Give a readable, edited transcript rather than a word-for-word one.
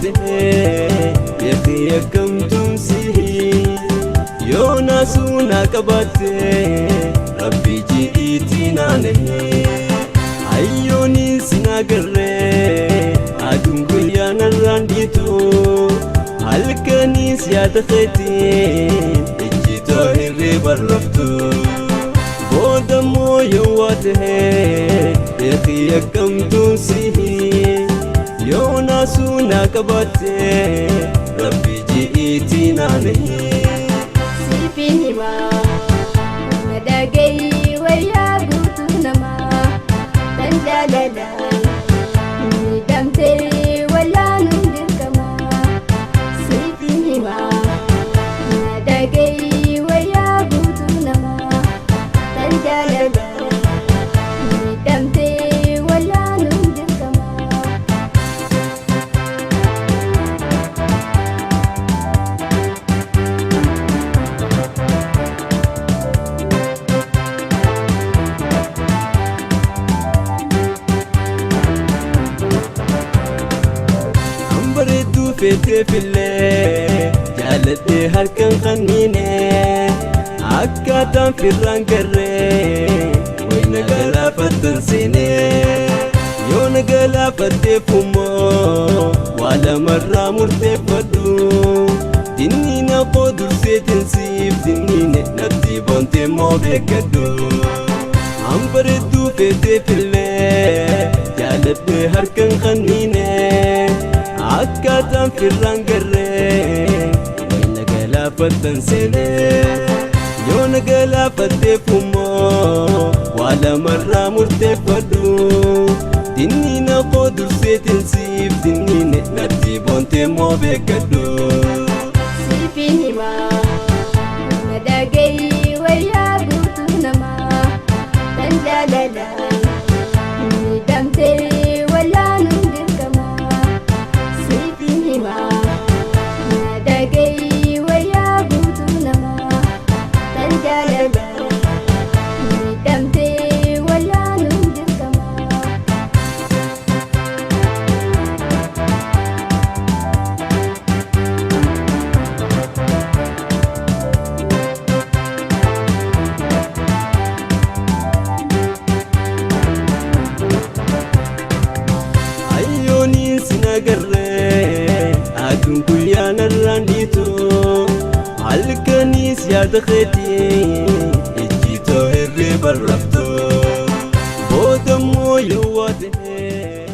Ta'ee beekii akkamtuun sihi yoo naasuu naa qabaatte rabbii ji'iitii naanahee hayyooniin sin agarree aduun guyyaa narraan dhiitu halkaniis yaada keetiin ejjitoo hirriba raftu booda immoo yoo waa ta'ee beekii akkamtuun sihi yoo naasuu naa qabaatte rabbii ji'iitii naanahee. Siifin himaa na dhagahi wayyaa guutuu namaa tan jaalalaan miidhamtee wallaanuun dirqamaa. Siifin himaa na dhagahi wayyaa guutuu namaa tan jaalalaan miidhamtee wallaanuun dirqamaa. Bareedduu feeteefillee jaaladhee harkan qanniine akkaataan firraan garree wayna galaafattan seenee yoo na galaafatteef immoo waa lamarraa murteeffadhu dinniina koo durseetiin siif dinniine natti boontee immoo beekadhu. Bareedduu feeteefillee jaaladhee harkan qanniine akkaataan firraan garree wayna galaafattan seenee yoo na galaafatteef immoo waa lamarraa murteeffadhu dinniina koo durseetiin siif dinniine natti boontee immoo beekadhu. Siifin himaa na dhagahi wayyaa guutuu namaa tan jaalalaan miidhamtee wallaanuun dirqamaa. Siifin himaa na dhagahi wayyaa guutuu namaa tan jaalalaan miidhamtee wallaanuun dirqamaa. Hayyooniin sin agarree aduun guyyaa narraan dhiitu halkaniis yaada keetiin ejjitoo hirriba raftu booda immoo yoo waa ta'ee.